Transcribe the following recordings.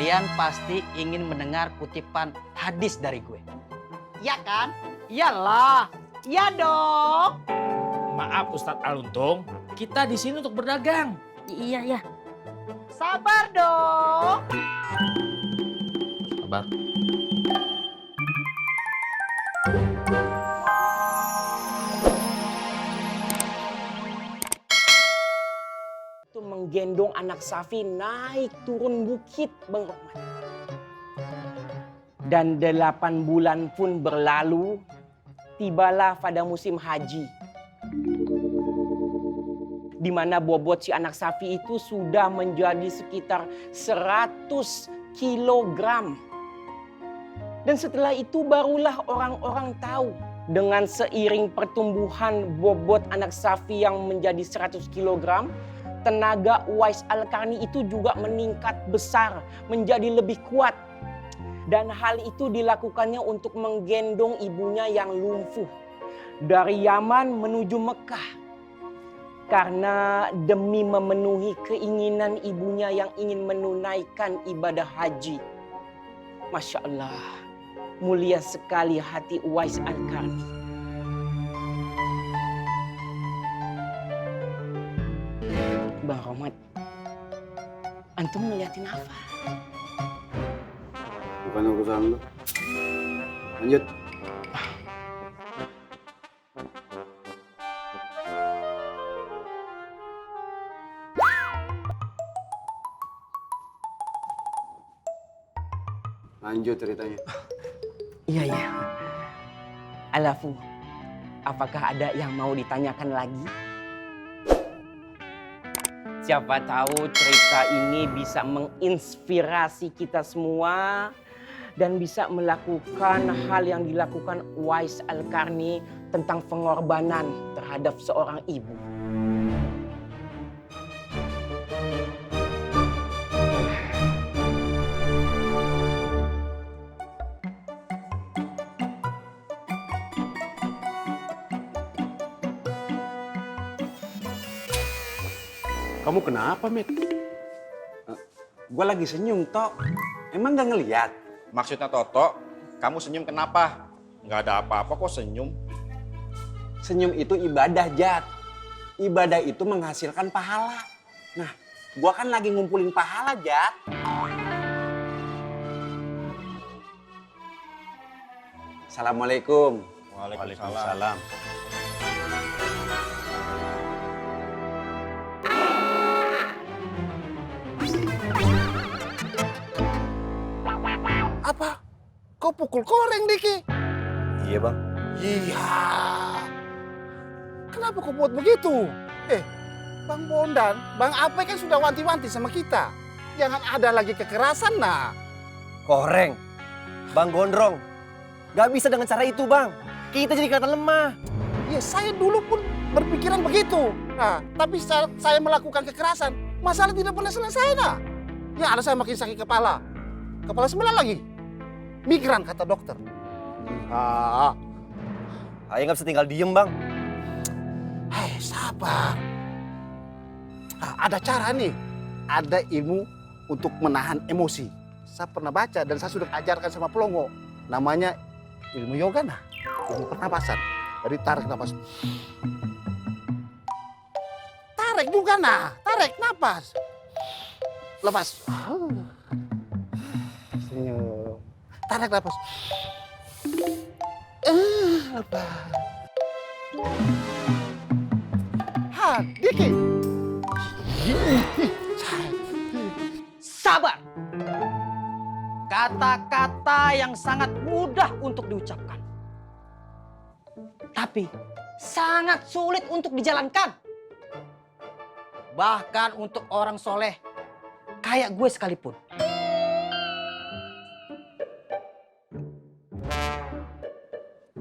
Kalian pasti ingin mendengar kutipan hadis dari gue. Ya kan? Iyalah. Iya dong. Maaf Ustadz Aluntung, kita di sini untuk berdagang. Iya. Sabar dong. Sabar. Itu menggendong anak Safi naik turun bukit, Bang Rohman. Dan 8 bulan pun berlalu, tibalah pada musim haji. Di mana bobot si anak Safi itu sudah menjadi sekitar 100 kilogram. Dan setelah itu barulah orang-orang tahu, dengan seiring pertumbuhan bobot anak Safi yang menjadi 100 kilogram, tenaga Uwais Al-Qarni itu juga meningkat besar, menjadi lebih kuat. Dan hal itu dilakukannya untuk menggendong ibunya yang lumpuh dari Yaman menuju Mekah. Karena demi memenuhi keinginan ibunya yang ingin menunaikan ibadah haji. Masya Allah, mulia sekali hati Uwais Al-Qarni. Bang Rohmat, antum ngeliatin apa? Bukan urusan lu. Lanjut. Lanjut ceritanya. Iya. Alafu, apakah ada yang mau ditanyakan lagi? Siapa tahu cerita ini bisa menginspirasi kita semua dan bisa melakukan hal yang dilakukan Uwais Al-Qarni tentang pengorbanan terhadap seorang ibu. Kamu kenapa, Met? Gua lagi senyum, Tok. Emang gak ngeliat? Maksudnya Toto, kamu senyum kenapa? Nggak ada apa-apa kok senyum. Senyum itu ibadah, Jat. Ibadah itu menghasilkan pahala. Nah, gua kan lagi ngumpulin pahala, Jat. Assalamualaikum. Waalaikumsalam. Apa? Kau pukul koreng, Diki? Iya bang. Iya. Kenapa kau buat begitu? Bang Bondan, Bang Ape kan sudah wanti-wanti sama kita. Jangan ada lagi kekerasan, nah. Koreng, Bang Gondrong, gak bisa dengan cara itu bang. Kita jadi kelihatan lemah. Ya saya dulu pun berpikiran begitu. Nah, tapi saya melakukan kekerasan, masalah tidak pernah selesai, nah. Ya ada saya makin sakit kepala. Kepala sebelah lagi. Migran kata dokter. Ayo gak bisa tinggal diem bang. Hei, sabar. Ada cara nih. Ada ilmu untuk menahan emosi. Saya pernah baca dan saya sudah ajarkan sama Pelongo. Namanya ilmu yoga, nah. Ilmu pernapasan. Jadi tarik napas. Tarik juga, nah. Tarik napas. Lepas. Senyum. Tarik napas. Lepas. Diki. Sabar. Kata-kata yang sangat mudah untuk diucapkan. Tapi sangat sulit untuk dijalankan. Bahkan untuk orang soleh kayak gue sekalipun.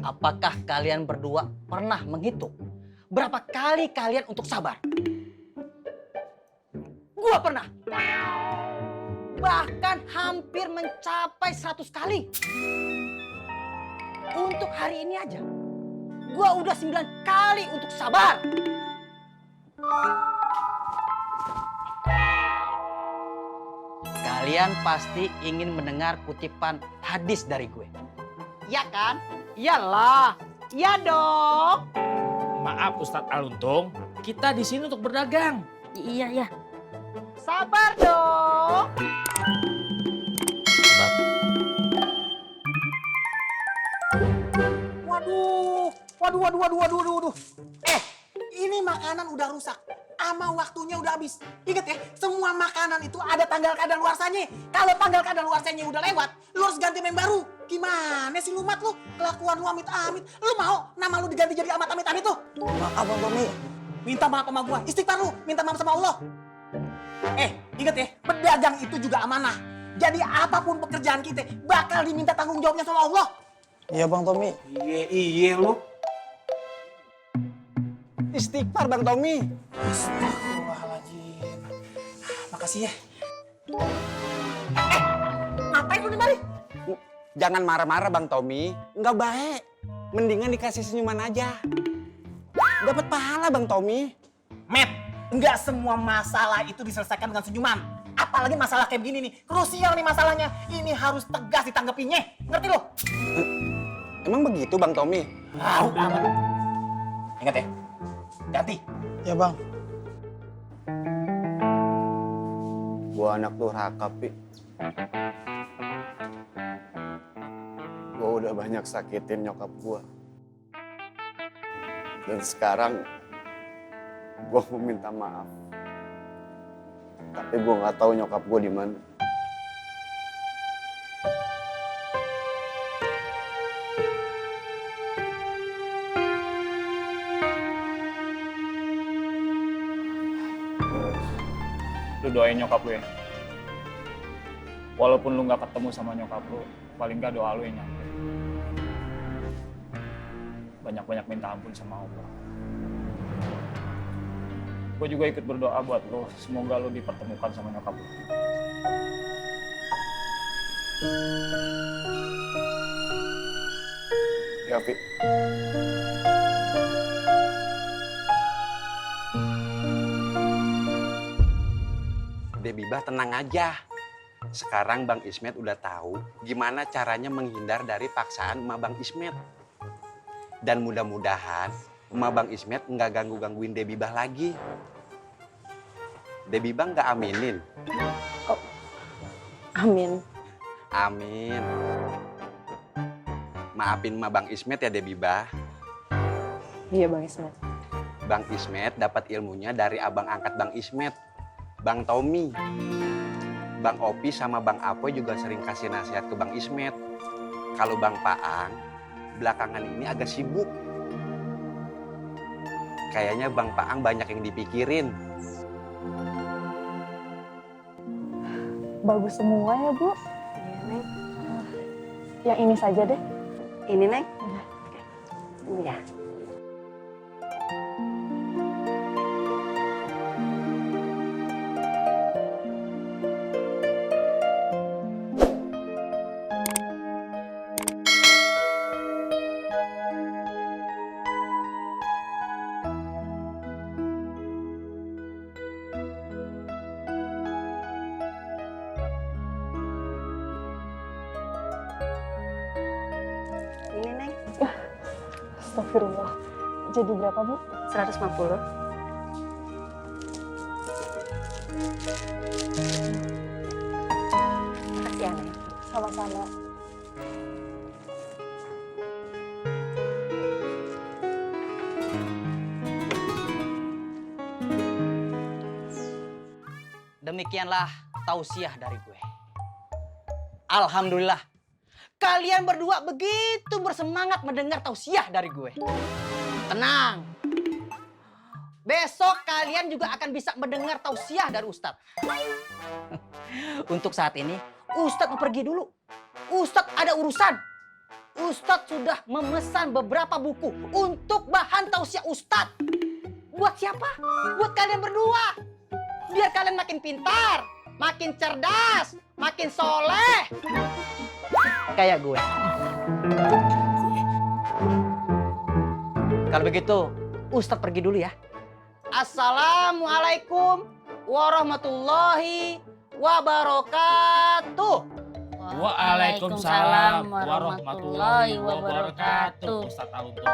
Apakah kalian berdua pernah menghitung berapa kali kalian untuk sabar? Gua pernah. Bahkan hampir mencapai 100 kali. Untuk hari ini aja, gua udah 9 kali untuk sabar. Kalian pasti ingin mendengar kutipan hadis dari gue. Ya kan? Iyalah. Ya dong. Maaf Ustadz Aluntung, kita di sini untuk berdagang. Iya. Sabar dong. Waduh. Ini makanan udah rusak. Ama waktunya udah habis. Ingat ya, semua makanan itu ada tanggal kadaluarsanya. Kalau tanggal kadaluarsanya udah lewat, lu harus ganti yang baru. Gimana sih lu Mat lu? Kelakuan lu amit-amit. Lu mau nama lu diganti jadi amat amit-amit tuh? Maaf Bang Tommy. Minta maaf sama gua. Istighfar lu, minta maaf sama Allah. Ingat ya, berdagang itu juga amanah. Jadi apapun pekerjaan kita bakal diminta tanggung jawabnya sama Allah. Iya Bang Tommy. Iya lu. Istighfar Bang Tommy. Astagfirullahaladzim. Makasih ya. Ngapain lu di mari? Jangan marah-marah Bang Tommy. Nggak baik. Mendingan dikasih senyuman aja. Dapat pahala Bang Tommy. Matt, nggak semua masalah itu diselesaikan dengan senyuman. Apalagi masalah kayak begini nih. Krusial nih masalahnya. Ini harus tegas ditanggapinya. Ngerti lo? Emang begitu Bang Tommy? Udah amat. Ingat ya. Ganti. Ya Bang. Gua anak durhaka, Pi. Gua udah banyak sakitin nyokap gua. Dan sekarang gua mau minta maaf. Tapi gua nggak tahu nyokap gua di mana. Lu doain nyokap lu ya. Walaupun lu nggak ketemu sama nyokap lu, paling nggak doa lu yang nyampe. Banyak-banyak minta ampun sama Allah. Gue juga ikut berdoa buat lu, semoga lu dipertemukan sama nyokap lu. Ya, Pi. Debibah tenang aja. Sekarang Bang Ismet udah tahu gimana caranya menghindar dari paksaan emak Bang Ismet. Dan mudah-mudahan emak Bang Ismet nggak ganggu-gangguin Debibah lagi. Debibah nggak aminin? Oh, amin. Amin. Maafin emak Bang Ismet ya Debibah. Iya Bang Ismet. Bang Ismet dapat ilmunya dari abang angkat Bang Ismet, Bang Tommy. Bang Opi sama Bang Apoy juga sering kasih nasihat ke Bang Ismet. Kalau Bang Paang, belakangan ini agak sibuk. Kayaknya Bang Paang banyak yang dipikirin. Bagus semua ya Bu. Iya Neng. Yang ini saja deh. Ini Neng. Ini ya. Ini Neng. Astagfirullah. Jadi berapa Bu? 150. Makasih ya Neng. Sama-sama. Demikianlah tausiah dari gue. Alhamdulillah, kalian berdua begitu bersemangat mendengar tausiah dari gue. Tenang. Besok kalian juga akan bisa mendengar tausiah dari Ustadz. Untuk saat ini, Ustadz mau pergi dulu. Ustadz ada urusan. Ustadz sudah memesan beberapa buku untuk bahan tausiah Ustadz. Buat siapa? Buat kalian berdua. Biar kalian makin pintar, makin cerdas, makin soleh. Kayak gue. Kalau begitu, Ustadz pergi dulu ya. Assalamualaikum warahmatullahi wabarakatuh. Waalaikumsalam warahmatullahi wabarakatuh. Ustadz Aluntung.